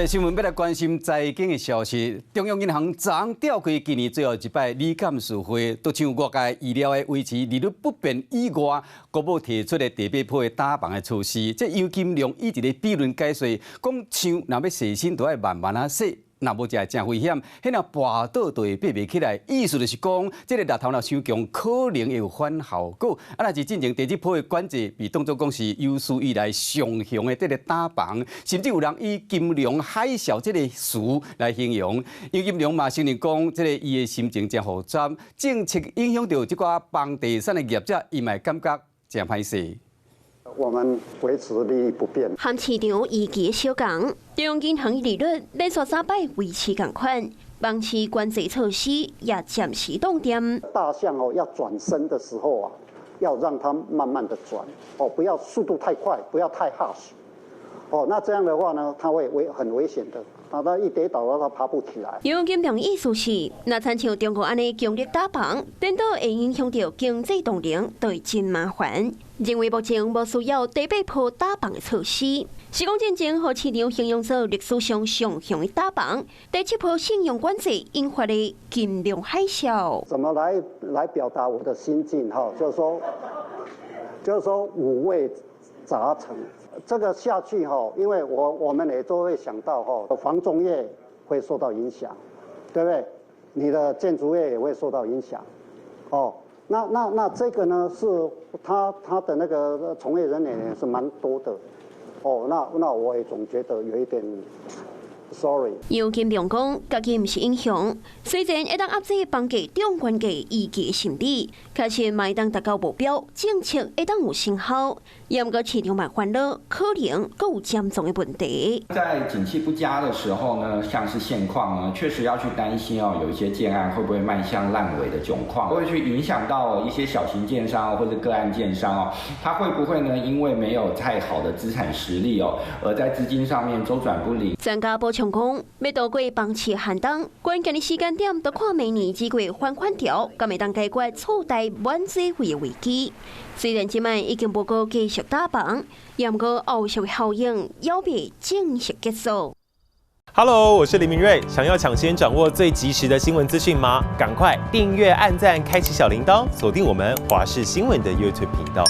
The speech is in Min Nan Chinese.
新聞欲來關心財經的消息，中央銀行昨昏召開今年最後一擺理監事會，都像外界預料的維持利率不變以外，閣無提出的第八波的打房的措施。這楊金龍以一个比論解說，講樹若欲洗身，就愛慢慢仔洗。若無就會誠危險，彼若跋倒就會爬袂起來。意思就是講，這个獵頭若傷強，可能會有反效果。啊，若是進前第這波的管制被當作講是有史以來上雄的這个打房，甚至有人以金融海嘯這个詞來形容。楊金龍嘛承認講，這个伊的心情誠複雜，政策影響著這寡房地產的業者，伊嘛會感覺誠歹勢。我們維持利率不變。和市場預期相仝，中央銀行利率連續三擺維持仝款，房市管制措施也暫時凍定。大象哦要轉身的時候啊，要讓它慢慢的轉，哦，不要速度太快，不要太 harsh，哦，那這樣的話呢，它會很危險的。它一跌倒了，它爬不起來。楊金龍意思是，若親像中國按呢強力打房，顛倒會影響著經濟動能，就會真麻煩。認為目前無需要第八波打房的措施。是講進前予市場形容做歷史上上雄的打房，第七波信用管制引發的金融海嘯。怎麼來表達我的心境？哈，就是說五味雜陳。這個下去哈，因為我們也都會想到哈，房仲業會受到影響，對不對？你的建築業也會受到影響，哦，那這個呢，是他的那個從業人員也是蠻多的，哦，那我也總覺得有一點 sorry。楊金龍講，家己毋是英雄，雖然會當壓制房價中懸價預期心理，確實嘛會當達到目標，政策會當有成效。毋過市場嘛煩惱，可能閣有潛藏的問題。在景氣不佳的時候呢，像是現況呢，確實要去擔心哦，有一些建案會不會邁向爛尾的窘況，會去影響到一些小型建商或者個案建商哦，他會不會呢？因為沒有太好的資產實力哦，而在資金上面週轉不靈。專家補充講，欲渡過房市寒冬，關鍵的時間點，著看明年這月還款潮，敢會當解決厝貸滿濟費的危機。雖然這擺已經無閣繼續打房，毋過後續效應猶未正式結束。 Hello，我是林明瑞，想要搶先掌握最及時的新聞資訊嗎？趕快訂閱、按讚、開啟小鈴鐺，鎖定我們華視新聞的 YouTube 頻道。